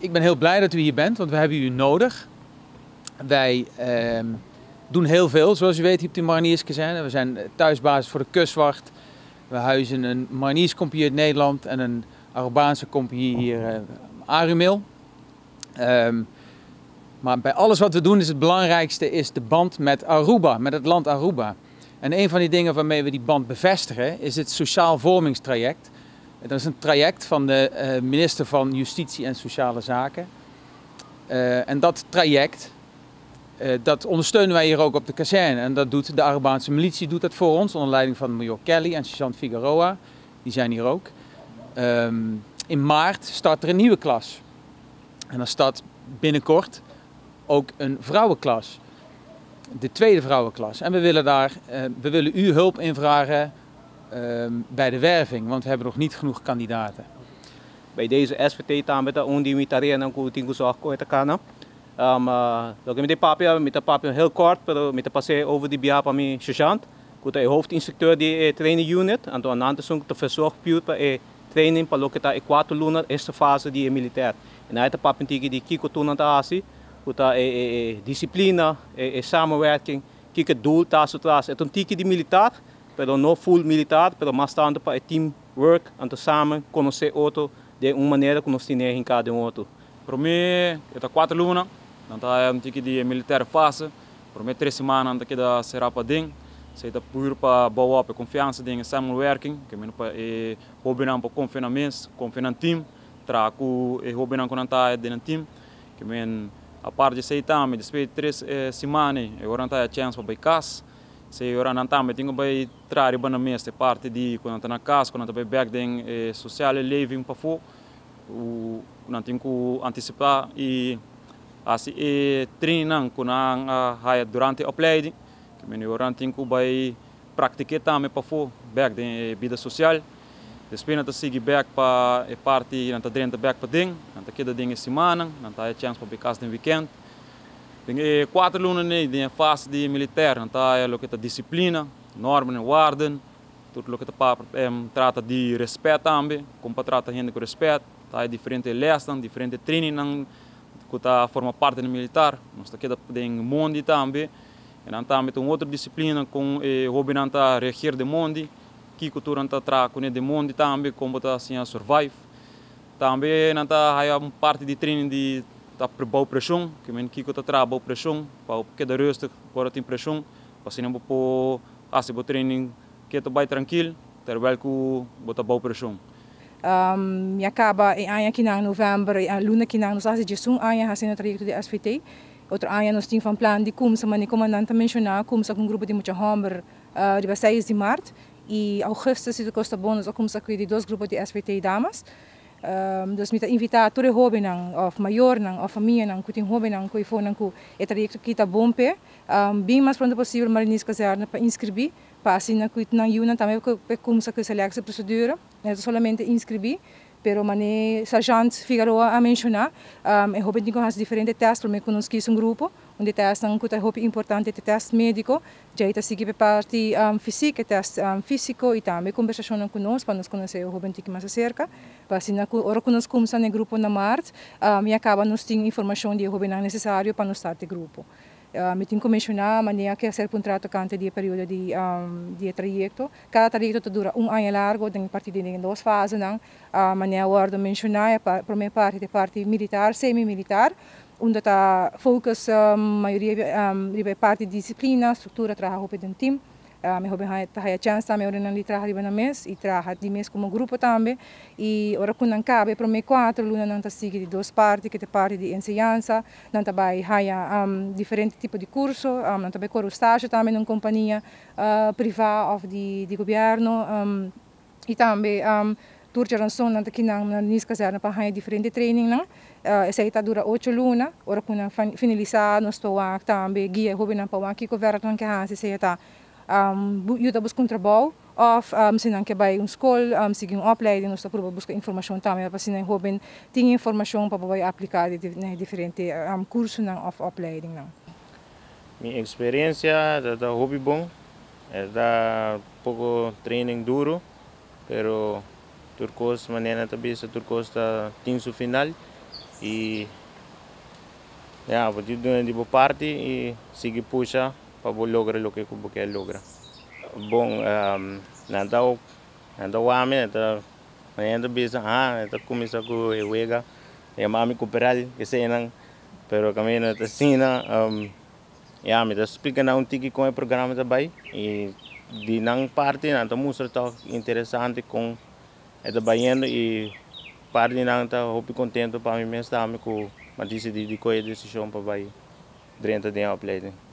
Ik ben heel blij dat u hier bent, want we hebben u nodig. Wij doen heel veel, zoals u weet, hier op de Marinierskazerne. We zijn thuisbasis voor de kustwacht. We huizen een marinierscompagnie uit Nederland en een Arubaanse compagnie hier, Arumil. Maar bij alles wat we doen is het belangrijkste is de band met Aruba, met het land Aruba. En een van die dingen waarmee we die band bevestigen is het sociaal vormingstraject. Dat is een traject van de minister van Justitie en Sociale Zaken. En dat traject, dat ondersteunen wij hier ook op de kazerne. En dat doet de Arubaanse militie doet dat voor ons, onder leiding van major Kelly en sergeant Figueroa. Die zijn hier ook. In maart start er een nieuwe klas. En dan start binnenkort ook een vrouwenklas. De tweede vrouwenklas. En we willen uw hulp invragen bij de werving, want we hebben nog niet genoeg kandidaten. Bij deze SVT tambe ta un di mi tareanan ku tin ku zorg ku e ta kana. Loke mi ta papia, mi ta papia heel kort, pero mi ta pas'é over di bia pa mi sergeant, ku ta e hoofdinstructeur di e training unit, anto nan ta esun ku ta verzorg puur pa e training pa loke ta e kuater luna eerste fase di e militair. I nan e ta papia un tiki di kiko tur nan ta hasi, ku ta e disiplina, e samenwerking, kiko e doel ta su tras. E ta un tiki di militar, pero no full militar, pero mas tanto pa e team work, anto samen konosé otro den un manera ku nos tine hinká den otro. Promé e ta kuater luna, nan ta haya un tiki di e militaire fase. Promé tres siman nan ta keda será paden. Esei ta pur pa bou op e konfiansa den e samenwerking, ke meno pa e hobennan por konfia nan mes, konfia nan team, traha ku e hobennan ku nan ta haya den nan team. Ke men apart di esei tambe, despues di tres siman ei, e ora nan ta haya chèns pa bai kas. Esei ora nan tambe tin ku bai traha riba nan mes, e parti di ku nan ta na kas, ku nan ta bai bèk den e sosiale leving pafó. Ku nan tin ku antisipá i hasi e trainingnan ku nan a haya durante e opleiding. Ke mene ora nan tin ku bai praktik'é tambe pafó bèk den e bida sosial. Despues nan ta sigui bèk pa e parti nan ta drenta bèk paden, nan ta keda den e simannan, nan ta haya chèns pa bai kas den wikènt. Den e kuater lunanan ei den e fase di militèr nan ta haya loke ta disiplina, normen en waarden. Tur loke ta trata di respet tambe, kon pa trata hende ku respet. Ta hay diferente lesnan, diferente trainingnan ku ta forma parti di militar. Nos ta keda den mondi tambe. E nan tambe ta un otro disiplina kon e hobennan ta reageer den mondi, kiko tur nan ta traha kuné den mondi tambe, kon bo ta siña survive. Tambe nan ta haya un parti di training di ta bou preshon, ke men kiko ta traha bou preshon pa bo keda rustig ora tin preshon, pa asina bo por Hasi bo training ke ta bai trankil terwijl ku bo ta bou preshon. Mi a kaba e aña kinan novèmber, e luna kinan nos a hasi diesun aña hasiendo e trayekto di SVT. Otro aña nos tin van plan di kumsa, manera komandant a menshoná, kumsa ku un grupo di mucha hòmber riba seis di mart i augustus si tur kos ta bon nos a kumsa ku e di dos grupo di SVT damas. Dus mi ta invitá tur e hóbennan òf mayornan òf famianan ku tin hóbennan ku e fonan ku e trayekto aki ta bon p'e, bin mas pronto posibel Marinierskazerne pa inskribí pa asina ku nan yunan tambe por kumsa ku e seleksie prosedura. No ta solamente inskribí, pero manera Sergeant Figaroa a menshoná, e hóben tin ku hasi diferente tèst promé ku nos kis un grupo. Un di e tèstnan ku ta hopi importante ta e tèst médiko. Djei ta sigui pa e parti fisiek, e tèst físiko i tambe kombersashonnan ku nos pa nos konosé e hóben tiki mas aserka. Pa asina ku ora ku nos kumsa na e grupo na mart, ya kaba nos tin informashon di e hóbennan nesesario pa nos start e grupo. Mi tin ku menshoná manera ke a ser puntrá tokante di e periodo di di e trayekto. Kada trayekto ta dura un aña largo den parti di den dos fasenan. Manera a wòrdu menshoná e promé parti ta e parti militar, semi-militar, unda ta focus mayoria riba e parti di disiplina, struktura, traha hopi den team. Mi hopi ta haya chèns tambe ora nan di traha riba nan mes i traha di mes komo grupo tambe. I ora ku nan kaba e promé kuater luna nan ta sigui di dos parti, ku ta e parti di enseñansa, nan ta bai haya diferente tipo di kurso, nan ta bai kore un stasje tambe na un kompania privá òf di gobièrnu. I tambe tur djaranson nan ta kinan na Niskazerne pa haña diferente trainingnan. Esei ta dura ocho luna. Ora ku nan finalisá nos ta wak tambe guia e hóbennan pa wak kiko vèrdè nan ke hasi, sea ta yuda buska un trabou òf si nan ke bai un skol sigui un opleiding nos ta prueba buska informashon tambe pa asina e hóben tin informashon pa por bai apliká na e diferente kursonan òf opleidingnan. Mi eksperensia ta hopi bon. E ta poko training duro, pero tur kos manera nan ta bisa tur kos ta tin su final. I ya, bo tin di bo parti i sigui pusha pa logra loke bo ke logra. Bon, nan ta wak mi, nan ta nan ta bisa, ah, nan ta kuminsá ku e wega, yama mi Cooperal, eseinan, pero kaminda ta asina, ya, mi ta splika nan un tiki kon e programa ta bai i di nan parti nan ta mustra tòg interesante kon e ta bayendo i parti di nan ta hopi kontentu pa mi mes tambe ku mi a disidí di kohe e desishon pa bai drenta den e opleiding.